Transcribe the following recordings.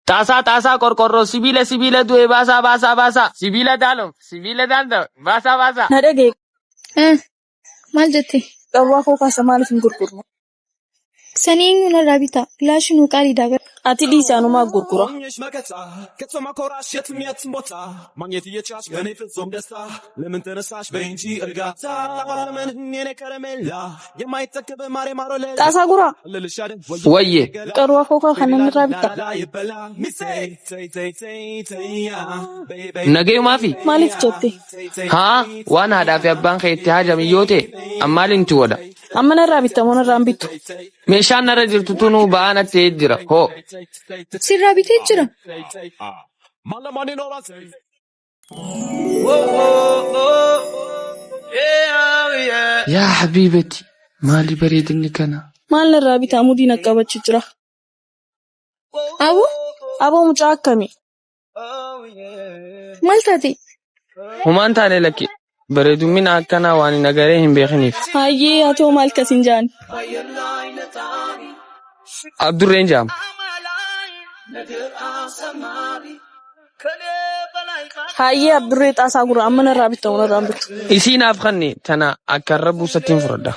Xaasaa xaasaa qorqorroo sibiila sibiila du'e baasaa baasaa baasaa sibiila daalom sibiila daandam baasaa baasaa. Na dhaga'i. Eh, maal jette? Qaruuraa koo kaasa maaliif hin gurgurre? Sanii eenyu narraa bita? Bilaashi nuu qaaliidha bar. Ati dhiisi anumaa gurgura. Xaasaa guraa. Wayye. Qaruuraa kookaa kana narraa bitta? Nagayumaafi? Maaliif jette? Haa waan haadhaa fi abbaan kee itti haajamin yoo ta'e an maaliin itti godha? Amma narraa bitta moo narraa hin bittu? Meeshaan narra jirtu tunuu ba'aa natti ta'ee jira. Hoo. Sirraa bitee jira. Yaa habiibati maali bareedinni kana? Maal narraa bitaa mudii na qabachuu jira. Aboo Aboo mucaa akkamii? maal taate? Humaan taane lakki. Bareedummina akkanaa waan hin agaree hin beekiniif. Hayyee haa ta'u maal kasin jaan? Abdurreen jaama. Hayyee Abdurree xaasaa gura amma narraa bitta moo narraa hin bittu? Isii naaf kanni tana akka irra buusattiin fudhadha.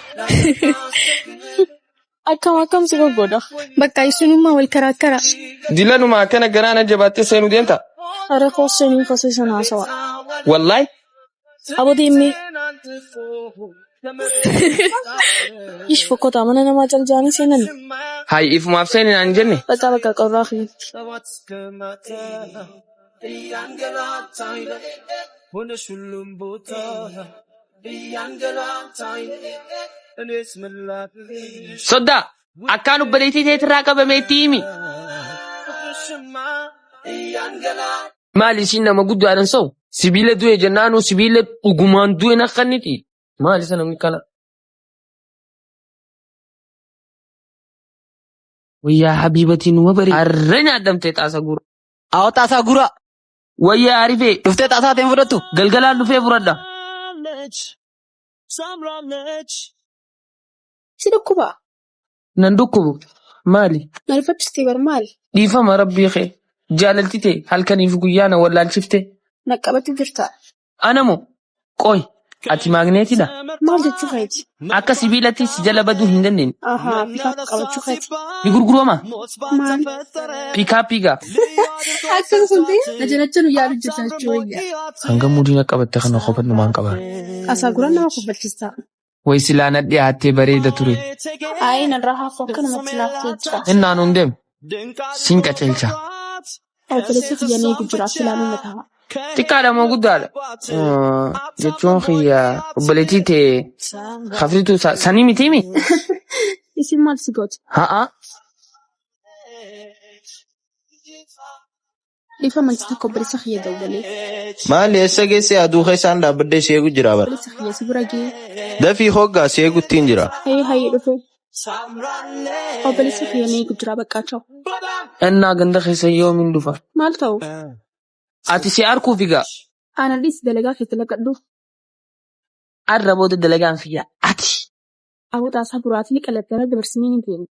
Akkam akkam si goggoda. Bakka isinummaa wal karaakkara. Dilanuma akkana garaa na jabaattee seenuu deemta. Hara koo seenii kosee sana haasawa. Wallahi. Aboo deemnee. Ish fokkotaa mana namaa cal jaanii seenani. Hay ifumaaf seeni naan hin jenne. Bakka bakka qorraa kiyyatti. Soddaa akkaan obboleettii teetirraa qabame itti himi. Maali isiin nama guddaadhan sa'u? Sibiila du'e jennaanuu sibiila dhugumaan du'e na kanniti. Maali isa namni kana? Wayyaa habiibatii numa baree. Harre nyaadamtee xaasa guura. Awwa xaasaa guuraa. Wayyaa arifee. Dhuftee xaasaa ta'een fudhattu. Galgalaan dhufee fudhadha. Si dhukkubaa? Nan dhukkubu. Maali? Na rifachiistee bar maali? Dhiifama rabbii kee. Jaalalti tee halkaniif guyyaa na wallaalchifte. Na qabatu jirta. Ana moo? Qoy, ati maagneetiidha? Maal jechuu keeti? Akka sibiilatti si jala baduu hin dandeenye. Ahaa, pikaap qabachuu keeti. Ni gurgurama? Maal? Piikaappii gaa. Akka sun ta'e na jalachanu yaalu jirta jechuu wayya. Hanga muudii na qabatte kana kophadhu maan qaba. Xaasaa guraan nama kofalchiista. Way silaa na dhiyaattee bareeda ture. Ayi narraa hafu akka namatti laaftee jira. Innaan hun deemu. Sin qaceelcha. Obboleessa kiyya ni eegu jira silaa na ta'a. Xiqqaadha moo guddaadha? Jechuun kiyya obboleettii tee hafrituu sanii mitiimi? Isin maal si gooti? Ha'a. Dhiifama isa tokko obboleessa kiyya dawwalee. Maali eessa geesse aduu keessaan dhaabbadhee si eegu jira bara. Obboleessa kiyya si bira ga'ee. Dafii hoggaa si eeguttiin jira. Hayyee hayyee dhufe. Obboleessa kiyya na eegu jira baqqaa cha'u. Innaa ganda keessa yoomiin dhufa? Maal ta'uuf? Ati si arguuf egaa. Ana dhiisi dalagaa kee dalagadhu. Arra booda dalagaan kiyya ati. Aboo xaasaa buraatii ni qalattee dabarsinee ni keenya.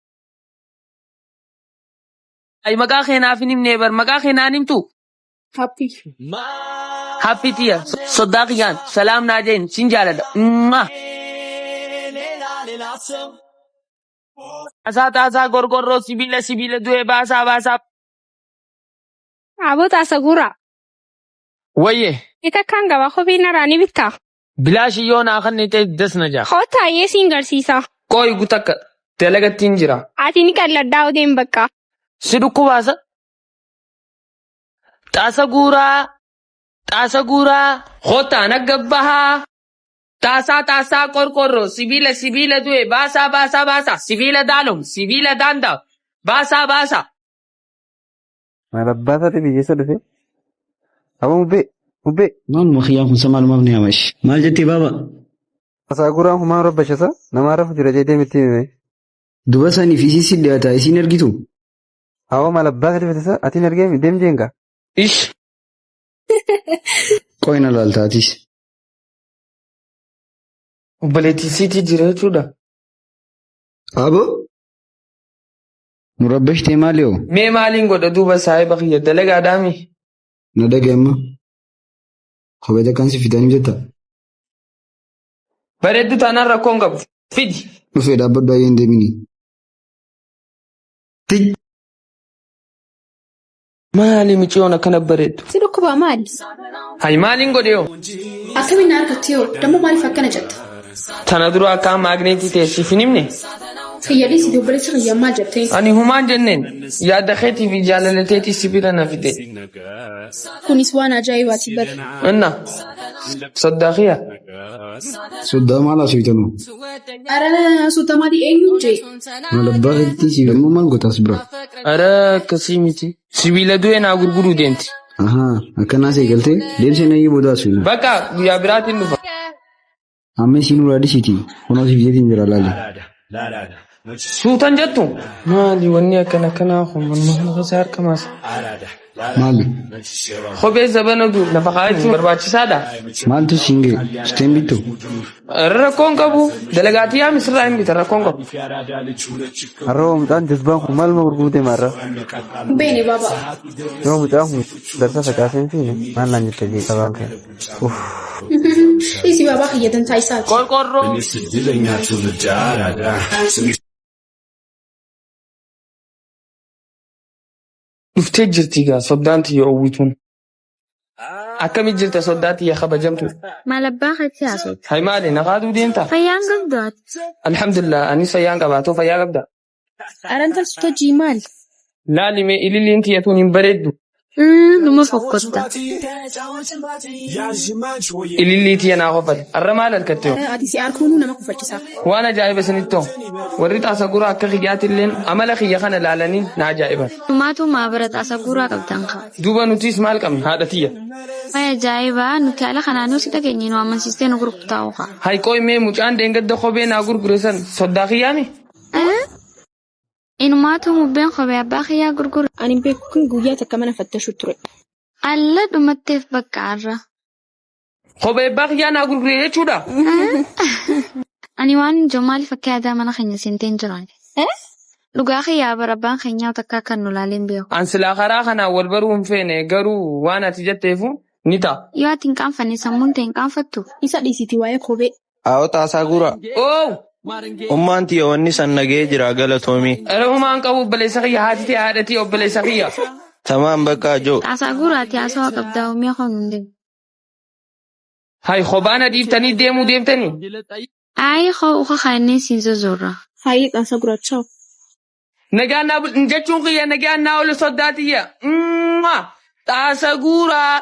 Ay maqaa kee naaf hin himnee bar maqaa kee naan himtu. Happy. Happy tiya soddaa kiyyaan salaam naa jeen sin jaaladha. Mwah. Taasaa taasaa gorgorroo sibiila sibiila du'e baasaa baasaa. Aboo xaasa guuraa. Wayye. Ita akkaan gabaa kophee narraa ni bittaa? Bilaashi yoo naa kannite das na jaa. Kottaa ayyee siin garsiisa. Qoy gutakka dalagattiin jira. Ati ni qalladdaa odeem bakka. Si dhukkubaasa. Xaasa guuraa. Xaasa guuraa. Kottaa nagga bahaa. Taasaa taasaa qorqorroo sibiila sibiila du'e baasaa baasaa baasaa sibiila daalom sibiila daandaa baasaa baasaa. Maal abbaa isaati biyyeessa dhufe? Aboo mubbee mubbee. Maaluma kiyyaan kun samaalumaaf ni hamash. Maal jettee baaba? Asaa guraan humaan rabbashasa namaa rafu jira jedhee miti hime. Duba saniif isii si dhiyaata isiin argitu? Awoo maal abbaa isaati fedhisa atiin argee deem jeenga. Ish. Qoy na laalta atis. Obboleettii siitii jira jechuudha. Aboo? Nu rabbashtee maali hoo? Mee maaliin godha duuba saahiba kiyya dalagaadhaami? Na dhaga'i amma. Kophee takkaan si fidanii jetta. Bareeddu taanaan rakkoon qabu. Fidi. Dhufee dhaabbadhu ayyee hin deemini. Tij. Maali miciyoon akkana bareeddu? Si dhukkubaa maali? Hay maaliin godhe hoo? Akkamiin na argatte yoo? Dammoo maaliif akkana jetta? Tana dura akka maagneetii ta'e siif hin himne? Kiyyalii si obboleessa kiyya maal jettee? Ani humaan jenneen yaada keetii fi jaalala teetii si bira na fide. Kunis waan ajaa'ibaati bar. Inna soddaa kiyya. Soddaa maal haasofitanu? Ara soddaa maalii eenyu jee? Maal abbaa keetii si dammoo maal goota as bira? Ara akkasii miti. Sibiila du'e naa gurguruu deemti. Ahaa akkanaa si eegaltee deemsee nayyii booda haasofina. Bakka guyyaa biraatiin dhufa. Amma isiin uraa dhisiiti kunoo siif jeetiin jira laali. Suutan jettu maali wanni akkana akkanaa kun manuma keessa harka maasa. Maali? Kophee zabana dur lafa kaa'achuun barbaachisaadha. Maaltu siin ga'e? Siteen bittu? Rakkoon qabu dalagaatii yaa misirraa hin bita rakkoon qabu. Har'a hoo mucaan jazbaan kun maaluma gurguruu deema har'a? Hin beekne baaba. Yoo mucaan kun darsa facaasee hin fiine maal naan jette jee qabaan kee. Uff. Dhiisi baabaa kiyya dantaa isaati. Qorqorroo. Dhuftee jirti gaa soddaan tiyya owwituun. Akkami jirta soddaa tiyya kabajamtu? Maal abbaa keetti haasofta? Hay maali na kaaduu deemta? Fayyaan qabdu ati. Alhamdulillah anis fayyaan qabaa too fayyaa qabda? Arantal suta jii maali? Laali mee ililiin tiyya tun hin bareeddu. Numa fokkotta. Ilillii tiyya naa kofali. Arra maal harkatte hoo? Ati si arkuunuu nama kofalchisaa. Waan ajaa'iba isinitti ta'u. Warri xaasa guraa akka kiyyaatilleen amala kiyya kana laalanii na ajaa'iban. Numaatu maa bara xaasa guuraa qabdan kaa. Duuba nutiis maal qabna haadha tiyya. Way ajaa'iba nuti haala kanaanuu si dhageenye nu amansiistee nu gurgurtaa'u kaa. Hay qoy mee mucaan dheengadda kophee naa gurgure san soddaa kiyyaami? Inumaatu mubbeen kophee abbaa kiyyaa gurgure. Ani hin beeku kun guyyaa takka mana fattashu ture. Alla dhumatteef bakka arra. Kophee abbaa kiyyaa naa gurgure jechuudha? Ani waan hin jiru maaliif akka yaadaa mana keenya seentee hin jiran. Dhugaa kiyyaa bara abbaan keenyaa takka akka nu laalee hin beeku. An silaa karaa kanaan wal baruu hin feene garuu waan ati jetteefu ni ta'a. Yoo ati hin qaanfanne sammuun tee hin qaanfattu? Isa dhiisiiti waa'ee kophee. Aawoo xaasaa guuraa. Oo! Ummaan tiyya wanni san nagahee jira galatoomi. Ara humaan qabu obboleessa kiyya haati tee haadha tiyya obboleessa kiyya. Tamaam bakka joo. Xaasaa guuraati haasawaa qabdaa uumee koo nun deemu. Hay kophaa na dhiiftanii deemuu deemtanii? Ayi koo uka kaannee siin zozorra. Hayyee xaasaa guraa ciao. Nagaan naa bul jechuun kiyya nagaan naa oolu soddaa tiyya. Xaasa guuraa.